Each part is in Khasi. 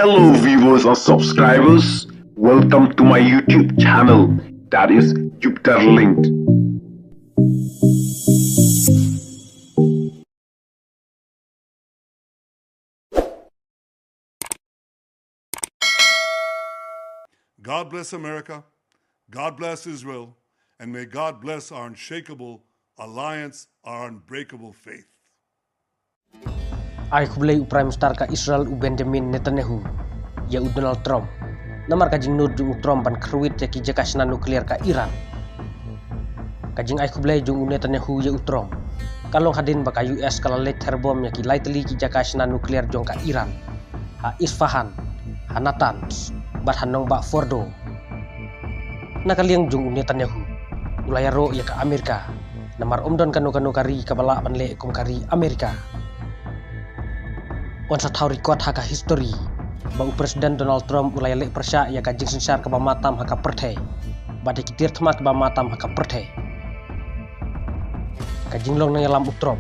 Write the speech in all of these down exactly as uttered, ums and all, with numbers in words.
Hello, viewers and subscribers. Welcome to my YouTube channel, that is Jupiter Linked. God bless America. God bless Israel. And may God bless our unshakable alliance, our unbreakable faith. Ai khublei u Prime Minister ka Israel u Benjamin Netanyahu ïa u Donald Trump. Namar ka jingnud jong u Trump ban kyrwit ïa ki jaka shna nuklear ka Iran. Ka jingai khublei jong u Netanyahu ïa u Trump ka long hadien ba ka U S ka la leit therbom ïa ki lai tylli ki jaka shna nuklear jong ka Iran, ha Isfahan, ha Natanz, bad ha nongbah Fordo. Na ka liang jong u Netanyahu, u la ïaroh ïa ka Amerika, namar ym don kano kano ka ri kaba lah ban leh kum ka ri Amerika. Yn sa thaw record ha ka history ba u President Donald Trump u la ïaleh pyrshah ïa ka jingsynshar kaba matam ha ka pyrthei bad ïa ki tiar thma kiba matam ha ka pyrthei. Ka jinglong nongïalam u Trump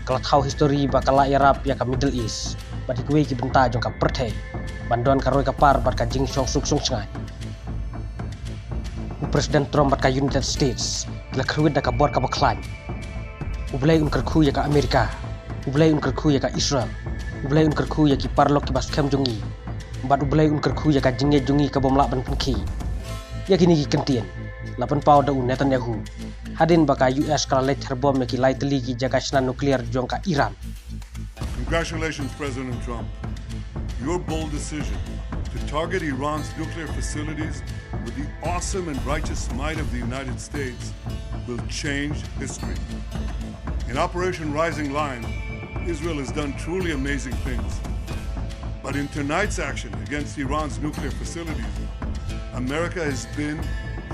ka la thaw history ba ka la ïarap ïa ka Middle East bad ïa kiwei ki bynta jong ka pyrthei ban don ka roi ka par bad ka jingshong suk shong shngaiñ. U President Trump bad ka United States ki la kyrwit da ka bor kaba khlaiñ. U Blei un kyrkhu ïa ka Amerika. U Blei un kyrkhu ïa ka Israel. U Blei un kyrkhu ïa ki paralok kiba skhem jong ngi. Bad U Blei un kyrkhu ïa ka jingngeit jong ngi ka bym lah ban pynkhih. Ïa kine ki kyntien la pynpaw da u Netanyahu hadien ba ka U S ka la leit therbom ïa ki lai tylli ki jaka shna nuklear jong ka Iran. Congratulations, President Trump. Your bold decision to target Iran's nuclear facilities with the awesome and righteous might of the United States will change history. In Operation Rising Lion, Israel has done truly amazing things. But in tonight's action against Iran's nuclear facilities, America has been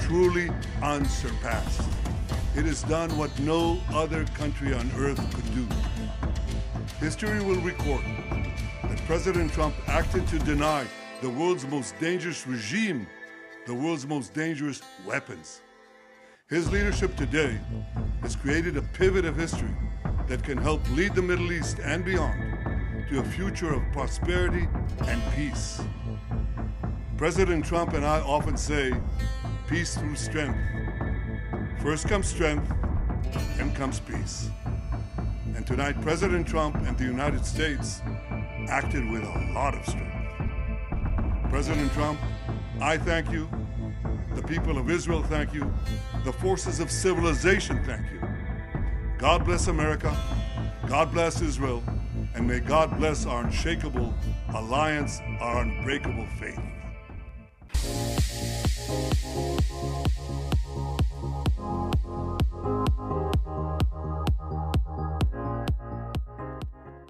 truly unsurpassed. It has done what no other country on earth could do. History will record that President Trump acted to deny the world's most dangerous regime the world's most dangerous weapons. His leadership today has created a pivot of history that can help lead the Middle East and beyond to a future of prosperity and peace. President Trump and I often say, "Peace through strength." First comes strength, then comes peace. And tonight, President Trump and the United States acted with a lot of strength. President Trump, I thank you. The people of Israel thank you. The forces of civilization thank you. God bless America. God bless Israel. And may God bless our unshakable alliance, our unbreakable faith.